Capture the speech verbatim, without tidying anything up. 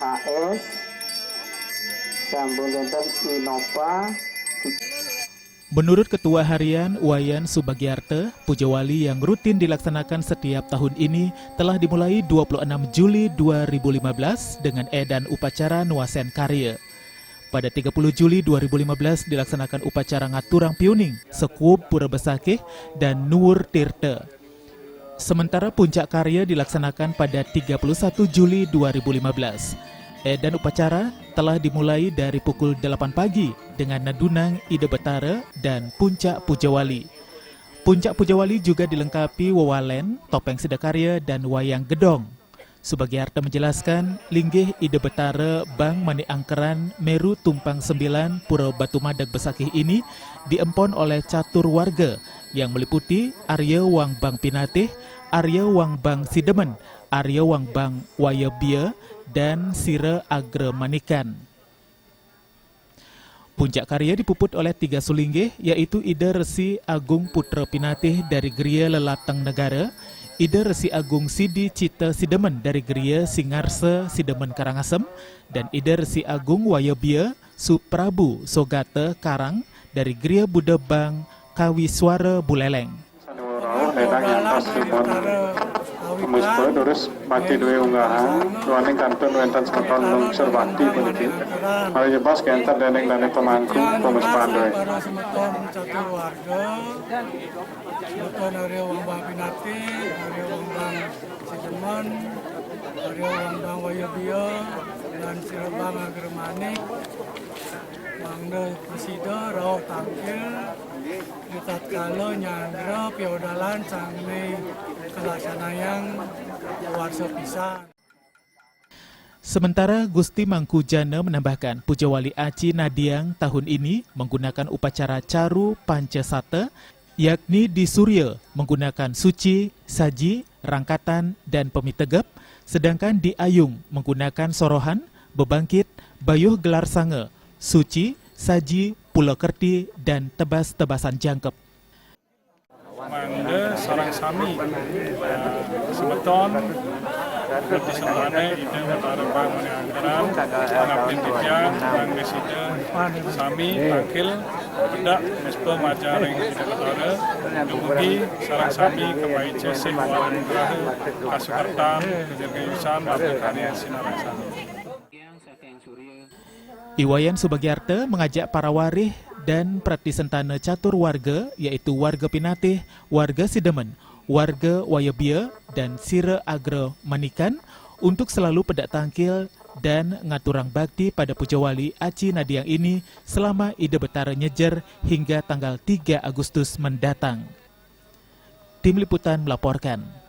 A S, sambung jantan Inopa. Menurut Ketua Harian Wayan Subagiarte, Pujawali yang rutin dilaksanakan setiap tahun ini telah dimulai dua puluh enam Juli dua ribu lima belas dengan edan upacara Nuasen Karya. Pada tiga puluh Juli dua ribu lima belas dilaksanakan upacara Ngaturang Piuning, Sekup Pura Besakih, dan Nuwur Tirta. Sementara puncak karya dilaksanakan pada tiga puluh satu Juli dua ribu lima belas. Edan upacara telah dimulai dari pukul delapan pagi dengan nadunang Ida Betara dan puncak Pujawali. Puncak Pujawali juga dilengkapi wawalen, topeng sidakarya, dan wayang gedong. Subagiarta menjelaskan, linggih Ida Betara Bang Manik Angkeran Meru Tumpang Sembilan Pura Batu Madag Besakih ini diempon oleh catur warga yang meliputi Arya Wang Bang Pinatih, Arya Wang Bang Sidemen, Arya Wang Bang Wayabia, dan Sira Agra Manikan. Puncak karya dipuput oleh tiga sulinggih, yaitu Ida Resi Agung Putra Pinatih dari Geria Lelateng Negara, Ida Resi Agung Sidi Cita Sidemen dari Geria Singarsa Sidemen Karangasem, dan Ida Resi Agung Wayabia Suprabu Sogata Karang dari Geria Buda Bang Kawiswara Buleleng. Sané wau rauh ledang nyantos timun. Pemirsa, durus mati duwé unggahan, duaning kantun wénten semeton lungsur bakti puniki. Malih jebos kénten déning dané pemangku, pemirsa duwé. Para semeton catur warga, semeton Arya Wang Bang Pinatih, Arya Wang Bang Sidemen, Arya Wang Bang Wayabia, dan Sira Bang Agramanik, mangda prasida rauh tangkil, ritatkala nyandra piodalan sané kalaksanayang warsa pisan. Sementara Gusti Mangku Jana menambahkan, Pujawali Aci Nadiang tahun ini menggunakan upacara Caru Pancasata, yakni di Surya menggunakan suci, saji, rangkatan, dan pemitegep, sedangkan di Ayung menggunakan sorohan, bebangkit, bayuh gelar sanga, suci, saji, pulakerti, dan tebas-tebasan jangkep. Mangda sareng sami, eh, semeton, Gusti Semane, Ida Betara Bang Mane Anggaran, pangabdin titiang, mangda sida sami tangkil, pedak, mesta majar ring Ida Betara, dumugi sareng sami kepaica sih wara nugraha, kasukertan, kadirgayusan, bakti karya sinareng sami. I Wayan Subagiarta mengajak para warih dan pratisentana catur warga, yaitu warga Pinatih, warga Sidemen, warga Wayabia, dan Sira Agra Manikan untuk selalu pedak tangkil dan ngaturang bakti pada Pujawali Aci Nadiang ini selama Ida Betara nyejer hingga tanggal tiga Agustus mendatang. Tim Liputan melaporkan.